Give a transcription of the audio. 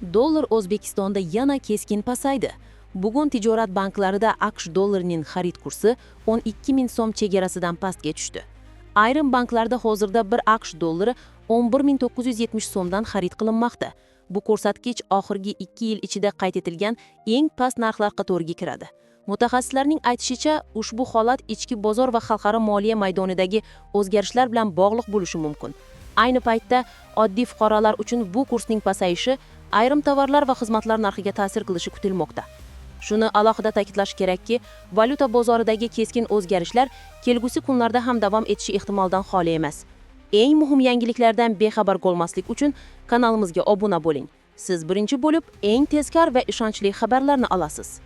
Dollar O'zbekistonda yana keskin pasaydi. Bugun tijorat banklarida AQSh dollarining xarid kursi 12 ming so'm chegarasidan pastga tushdi. Ayrim banklarda hozirda bir AQSh dollari 11 970 so'mdan xarid qilinmoqda. Bu ko'rsatkich oxirgi 2 yil ichida qayd etilgan eng past narxlar qatoriga kiradi. Mutaxassislarning aytishicha, ushbu holat ichki bozor va xalqaro moliya maydonidagi o'zgarishlar bilan bog'liq bo'lishi mumkin. Ayni paytda oddiy fuqarolar uchun bu kursning pasayishi ayrim tovarlar va xizmatlar narxiga ta'sir qilishi kutilmoqda. Shuni alohida ta'kidlash kerakki, valyuta bozoridagi keskin o'zgarishlar kelgusi kunlarda ham davom etishi ehtimoldan xoli emas. Eng muhim yangiliklardan bexabar qolmaslik uchun kanalimizga obuna bo'ling. Siz birinchi bo'lib eng tezkor va ishonchli xabarlarni olasiz.